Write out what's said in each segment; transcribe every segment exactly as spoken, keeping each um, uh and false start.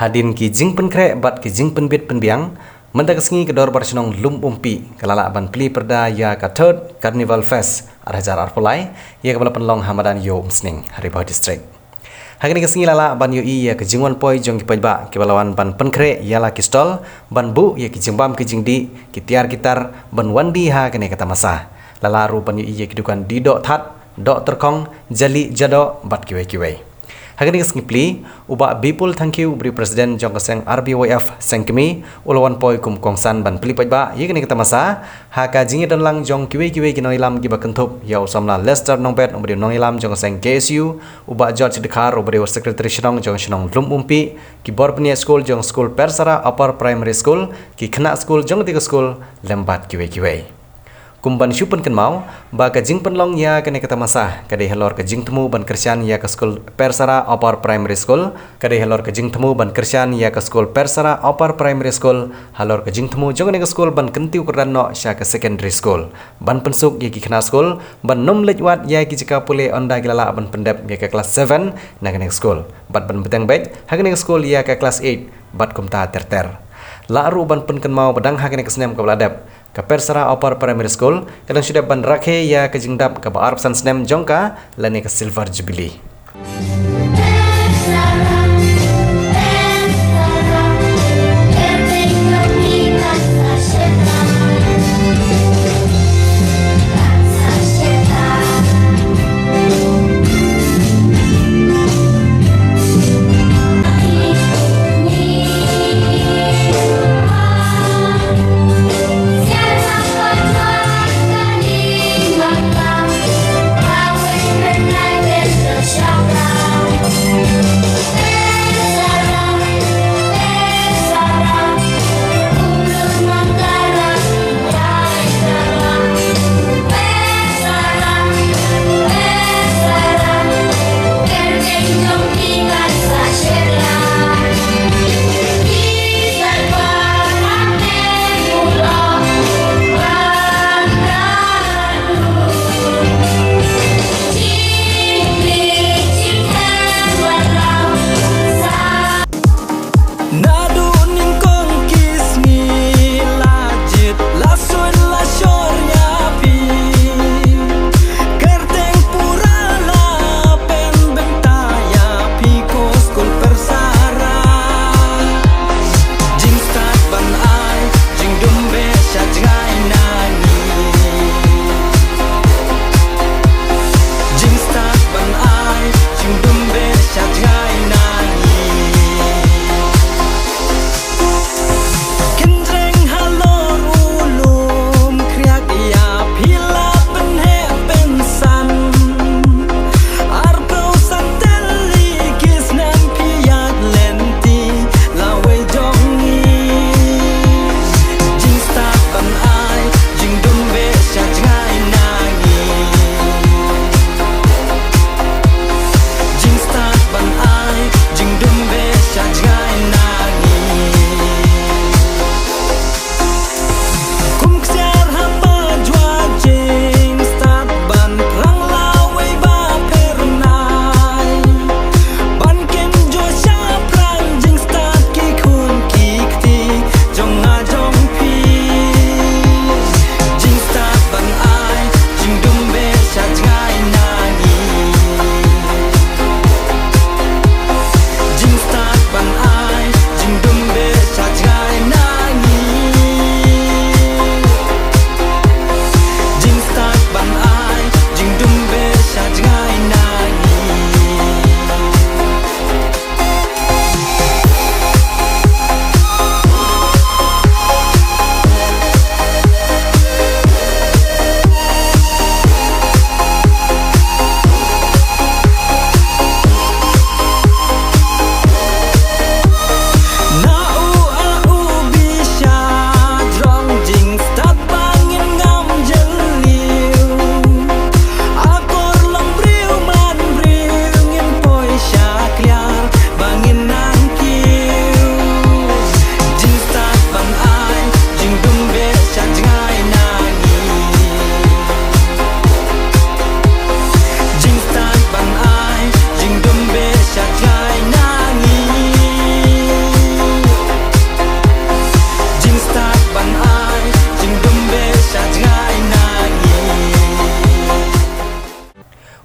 Hadien ki jingpynkhreh bad ki jingpynbit pynbiang, mynta ka sngi ka Dorbar Shnong Lumumpi ka la lah ban plie pyrda ïa ka Third Carnival Fest ar hajar arphew lai, ïa kaba la pynlong ha madan Ïew Umsning, ha Ri Bhoi District. Ha kane ka sngi la lah ban ïohi ïa ka jingwan poi jong ki paidbah kiba la wan ban pynkhreh ïa la ki stall, ban buh ïa ki jingbam ki jingdih, ki tiar ki tar, ban wan die ha kane ka tamasa. La lah ruh ban ïohi ïa ki dukan die doh that, doh tyrkhong, jali jadoh bad kiwei kiwei. Ha kane ka sngi plie, u Bah Bipul Thangkhiew, uba dei u President jong ka seng R B Y F Sengkmie, u la wan poi kum u kongsan ban plie paidbah ïa kane ka tamasa, ha ka jingïadon lang jong kiwei kiwei ki nongïalam kiba kynthup ïa u samla Lester Nongbet, uba dei u nongïalam jong ka seng K S U, u Bah George Dkhar, uba dei u Secretary Shnong jong ka shnong Lumumpi, ki bor pynïaid skul jong skul Persara Upper Primary School, ki khynnah skul jong katei ka skul, lem bad kiwei kiwei. Kum ban shu pynkynmaw ba ka jingpynlong ïa kane ka tamasa ka dei halor ka jingthmu ban kyrshan ïa ka skul Persara Upper Primary School, ka dei halor ka jingthmu ban kyrshan ïa ka skul Persara Upper Primary School, halor ka jingthmu jong kane ka skul ban kyntiew kyrdan noh sha ka secondary school, ban pynsuk ïa ki khynnah skul ban nym leit wad ïa ki jaka pule ynda ki la lah ban pyndep ïa ka klas seven na kane ka skul, bad ban bteng beit ha kane ka skul ïa ka klas eight bad kumta ter ter. Lah ruh ban pynkynmaw ba dang ha kane ka snem kaba la dep, ka Persara Upper Primary School ka dang shu dep ban rakhe ïa ka jingdap kaba arphew san snem jong ka, lane ka Silver Jubilee.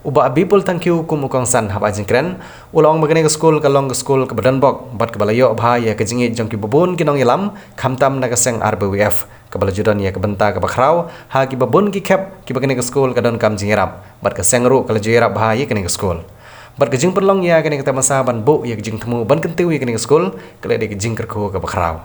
U Bah Bipul Thangkhiew kum u kongsan haba ai jingkren, u la ong ba kane ka skul ka long ka skul kaba donbok bad kaba la ïoh bha ïa ka jingïeit jong kiba bun ki nongïalam, khamtam na ka seng R B Y F, kaba la ju don ïa ka bynta kaba khraw ha kiba bun ki khep kiba kane ka skul ka donkam jingïarap, bad ka seng ruh ka la ju ïarap bha ïa kane ka skul. Bad ka jingpynlong ïa kane ka tamasa ban buh ïa ka jingthmu ban kyntiew ïa kane ka skul ka la dei ka jingkyrkhu kaba khraw.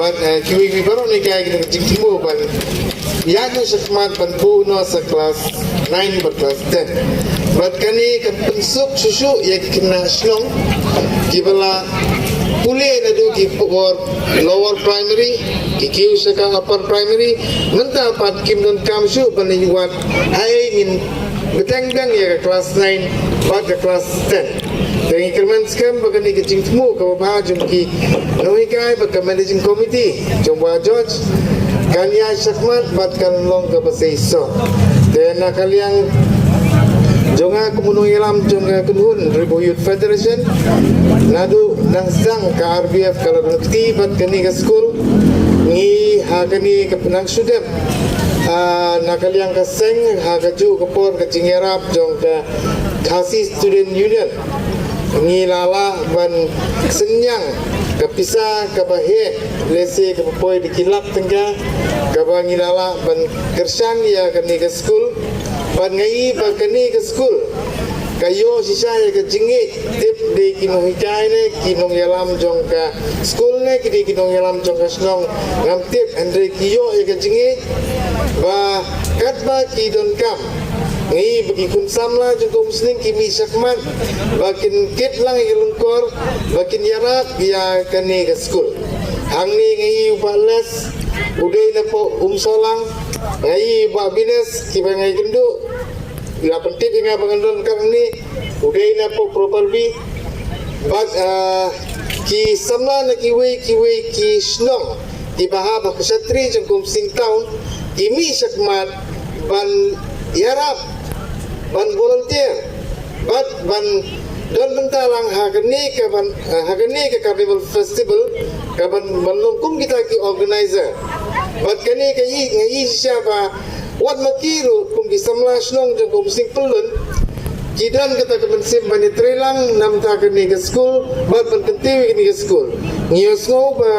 Bad, eh, kiwei kiwei baroh ne ka, ka jingthmu ban ïaid noh shakhmat ban buh noh sha klas nine bad klas ten. Bad kane kan pynsuk shuh shuh ïa ki khynnah shnong kiba la pule naduh ki por lower primary, ki kiew sha ka upper primary, mynta pat kim donkam shuh ban ïa wad haei ngin bteng beng ïa ka klas nine bad ka klas ten. Te ngi kyrmen skhem ba kane ka jingthmu kaba bha jong ki nonghikai bad ka managing committee jong Bah George kan ïaid shakhmat bad kan long kaba seisoh. Te na ka liang jong nga kum u nongïalam jong ka kynhun Ri Bhoi Youth Federation, naduh nang sdang ka R B F ka la don kti bad kane ka skul, ngi ha kane ka pynang shu dep, ah, na ka liang ka seng ha kajuh ka por ka jingïarap jong ka Khasi Student Union, ngi la lah ban synñiang ka pisa kaba heh, lehse kaba poi da ki lak tyngka, kaba ngi la lah ban kyrshan ïa kane ka skul. Bad nga i ba kane ka skul ka ïoh shisha ïa ka jingïeit, tip dei ki nonghikai ne ki nongïalam jong ka skul ne ki dei ki nongïalam jong ka shnong, ngam tip, hynrei ki ïoh ïa ka jingïeit ba katba ki donkam, ngi i ba ki khun samla jong ka Umsning ki mih shakhmat ba kin kit lang ïa ka lyngkor, ba kin ïarap ïa kane ka skul. Hangne nga i u Bah Les, u dei napoh Umsohlang, nga i u Bah Bines, kiba nga ïakynduh la pyntip ïa nga ba ngan don katne, u dei napoh Property. Bad, ah, ki samla na kiwei kiwei ki shnong kiba hap ha ka shatri jong ka Umsning Town ki mih shakhmat ban ïarap, ban volunteer bad ban don bynta lang ha kane ka ban, ha kane ka Carnival Festival, ka ban, ban long kum kita ki organizer. Bad kane ka i, nga i shisha ba wat ma ki ruh kum ki samla shnong jong ka Umsning Pyllun, ki don kata ka mynsiem ban ïatreilang na bynta kane ka skul bad ban kyntiew ïa kane ka skul. Ngi ïohsngew ba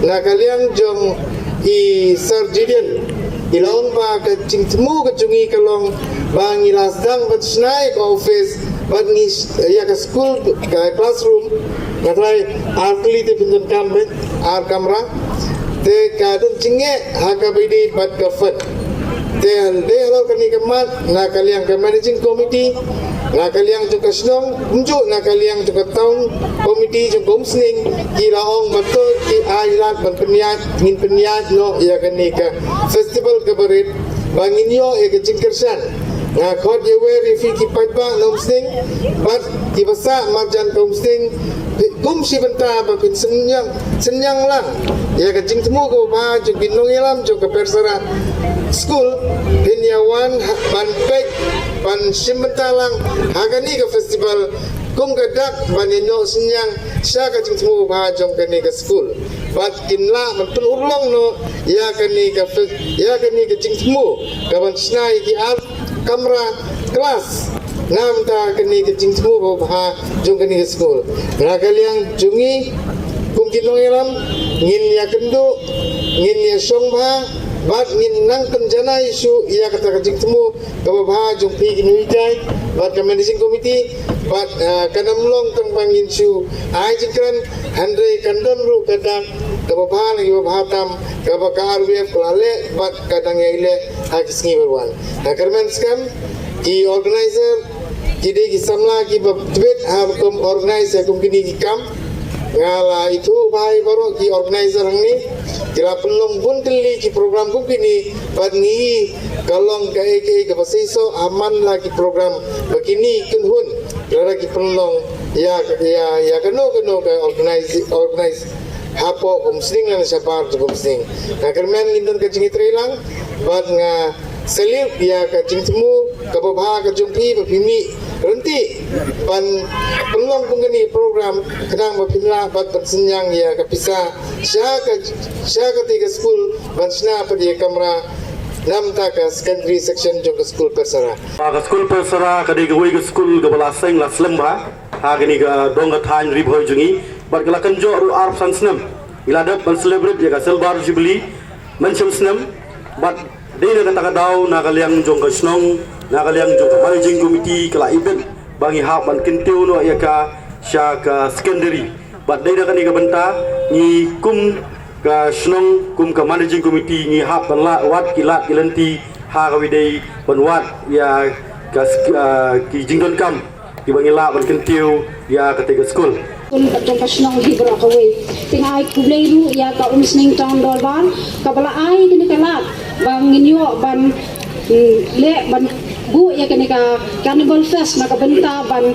na ka liang jong i Sir Gideon, i la ong ba ka jingthmu ka jong i ka long ba ngi la sdang ban shna ïa ka office bad ngi sh-, ïa ka skul, ka classroom, nga trai ar tylli te pyndonkam beit, ar kamra. Te ka don jingeh ha kaba ïadei bad ka fund. Te dei halor kane ka mat, na ka liang ka managing committee, na ka liang jong ka shnong, kumjuh na ka liang jong ka town committee jong ka Umsning, ki la ong ba to ki ai lad ban pynïaid, ngin pynïaid noh ïa kane ka festival kaba rit, ba ngin ïoh ïa ka jingkyrshan. Nga khot ïa wer ïa phi ki paidbah na Umsning bad kiba sah marjan ka Umsning, kum shi bynta ba phin synñiang, synñiang lang ïa ka jingthmu kaba bha jong ki nongïalam jong ka Persara School, phin ïa wan ban peit, ban shim bynta lang ha kane ka festival kum ka dak ban ïa noh synñiang sha ka jingthmu babha jong kane ka skul. Bad kin lah ban pynurlong noh ïa kane ka fe-, ïa kane ka jingthmu kaban shna ïa ki ar kamra klas. Namar kane ka jingthmu babha jong kane ka skul. Na ka liang jong ngi kum ki nongïalam ngin ïakynduh, ngin ïashong bha, bad ngin nang pynjanai shuh ïa kata ka jingthmu kaba bha jong phi ki nonghikai bad ka managing committee. Bad, ah, kan ym long tang ba ngin shu ai jingkren, hynrei kan don ruh ka dak kaba bha lane kaba bha tam kaba ka R B F ka la leh bad ka dang ïai leh ha ki sngi ba wan. Nga kyrmen skhem ki organizer, ki dei ki samla kiba tbit ha kum organize kum kine ki kam. Nga la ithuh bha ïa baroh ki organizer hangne, ki la pynlong bun tylli ki program kum kine, bad ngi ka long kaei kaei kaba seisoh ha man la ki program ba kine kynhun lada ki pynlong ïa, ïa, ïa kano kano ka organize, organize hapoh ka umsning lane shabar jong ka umsning. Nga kyrmen ngin don ka jingïatreilang bad nga salute ïa ka jingthmu kaba bha ka jong phi ba phi mih ryntih ban pynlong kum kane program khnang ba phin lah ban pynsynñiang ïa ka pisa sha ka, sha kata ka skul ban shna pat ïa ka kamra namar ka secondary section jong ka skul Persara. Ka skul Persara ka dei kawei ka skul kaba la seng la slem bha ha kane ka dong ka thaiñ Ri Bhoi jong ngi, bad ka la kynjoh ruh arphew san snem. Ngi la dep ban celebrate ïa ka Silver Jubilee mynshem snem, bad dei na kata ka daw na ka liang jong ka shnong, na ka liang jong ka managing committee ka la ibit ba ngi hap ban kyntiew noh ïa ka sha ka secondary. Bad dei na kane ka bynta ngi kum ka shnong, kum ka managing committee ngi hap ban lah wad ki lad ki lynti ha kaba dei ban wad ïa ka sk-, ah, ki jingdonkam kiba ngi lah ban kyntiew ïa kata ka skul. Skul bad jong ka shnong hi baroh kawei. Te nga ai khublei ruh ïa ka Umsning Town Dorbar kaba la ai kane ka lad ba ngin ïoh ban, mm, leh ban buh ïa kane ka Carnival Fest na ka bynta ban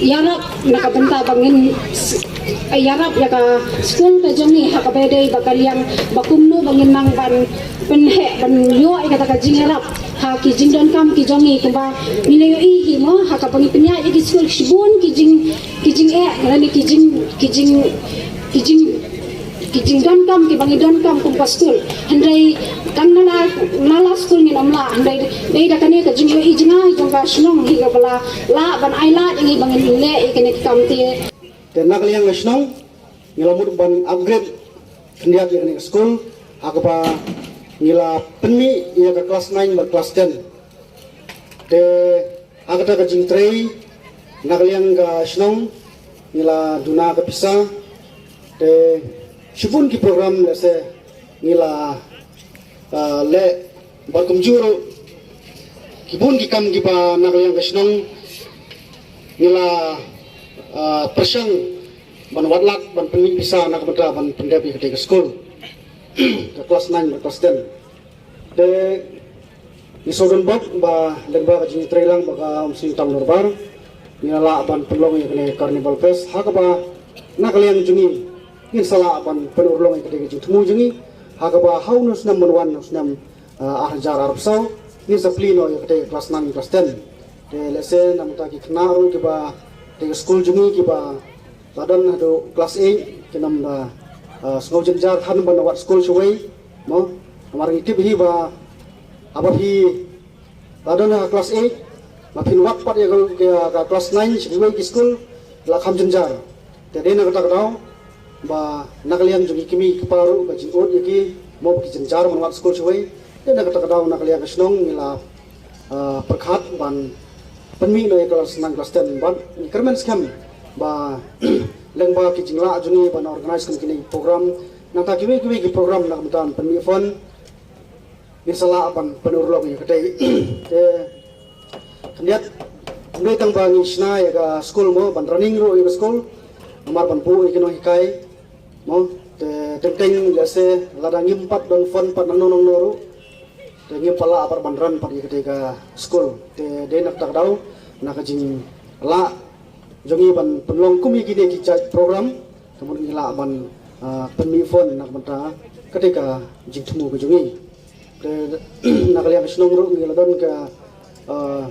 ïarap, na ka bynta ba ngin s-, ïarap ïa ka skul ka jong ngi ha kaba dei ba ka liang ba kumno ba ngin nang ban pynheh ban ïoh ïa kata ka jingïarap ha ki jingdonkam ki jong ngi kumba ngi la ïohi hi mo ha kaba ngi pynïaid ïa ki skul shibun ki jing, ki jingeh lane ki jing, ki jing, ki jing, ki jingdonkam kiba ngi donkam kum ka skul. Hynrei tang na la, na la skul ngin ym lah, hynrei dei da kane ka jingïohi jngai jong ka shnong hi kaba la lah ban ai lad ïa ngi ba ngin leh ïa kane ka kam te. Te na ka liang ka shnong ngi la mut ban upgrade khyndiat ïa kane ka skul ha kaba ngi la pynmih ïa ka class nine bad class ten. Te ha kata ka jingtrei na ka liang ka shnong ngi la duna ka pisa, te shibun ki program lehse ngi la, ah, leh bad kumjuh ruh ki bun ki kam kiba na ka liang ka shnong ngi la, ah, pyrshang ban wad lad ban pynmih pisa na ka bynta ban pyndep ïa kata ka skul ka class nine bad class ten. Te ngi sngewdon bok ba lyngba ka jingtreilang bad ka Umsning Town Dorbar ngi la lah ban pynlong ïa kane Carnival Fest ha kaba na ka liang jong ngi ngin sa lah ban pynurlong ïa kata ka jingthmu jong ngi ha kaba ha une u snem ban wan, u snem, ah, ar hajar arphew saw ngin sa plie noh ïa kata ka class nine class ten. Te lehse namar ki khynnah ruh kiba te ka skul jong ngi kiba la don haduh class eight kin ym da, ah, sngew jynjar than ban wad skul shawei. Mo, namar ngi tip hi ba haba phi la don ha class eight ba phin wad pat ïa ka, ka, ka class nine sha kiwei ki skul la kham jynjar. Te dei na kata ka daw ba na ka liang jong ki kmie ki kpa ruh ka jingud ïa ki mo ba ki jynjar ban wad skul shawei. Te na kata ka daw na ka liang ka shnong ngi la, ah, pyrkhat ban pynmih noh ïa ka class nine class ten bad ngi kyrmen skhem ba lyngba ki jinglah jong ngi ban organize kum kine ki program, nangta kiwei kiwei ki program na ka bynta ban pynmih fund ngin sa lah ban pynurlong ïa katei. Te khyndiat, ym dei tang ba ngin shna ïa ka skul mo, ban running ruh ïa ka skul, namar ban buh ïa ki nonghikai mo. Te teng teng lehse lada ngim pat don fund pat nangno nangno ruh, te ngim pat lah pat ban run pat ïa katei ka skul. Te dei na kata ka daw, na ka jinglah jong ngi ban pynlong kum ïa kine ki jait program, ka mut ngi lah ban, ah, pynmih fund na ka bynta katei ka jingthmu ka jong ngi. Te na ka liang ka shnong ruh ngi la don ka, eh,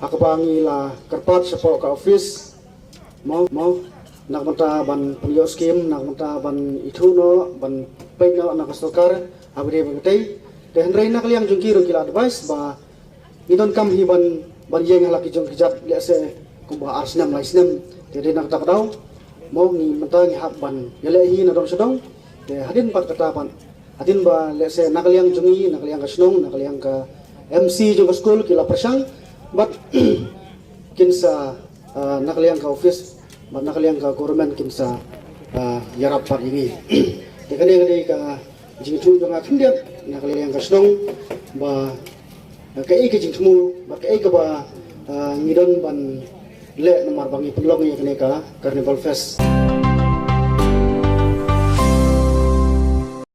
ha kaba ngi la kyrpad shapoh ka office mo mo na ka bynta ban pynïoh skim, na ka bynta ban ithuh noh, ban peit noh na ka sorkar ha ba dei ba tei. Te hynrei na ka liang jong ki ruh ki la advice ba ngi donkam hi ban, ban ïeng ha la ki jong ki jait lehse kumba ar snem lai snem. Te dei na kata ka daw mo ngi mynta ngi hap ban ïaleh hi na dong sha dong. Te hadien pat kata pat, hadien ba lehse na ka liang jong ngi, na ka liang ka shnong, na ka liang ka M C jong ka skul ki la pyrshang bad kin sa, ah, na ka liang ka office bad na ka liang ka government kin sa, ah, ïarap pat ïa ngi. Te kane ka dei ka jingthoh jong nga khyndiat na ka liang ka shnong ba, ah, kaei ka jingthmu bad kaei kaba, ah, ngi don ban leh namar ba ngi pynlong ïa kane ka Carnival Fest.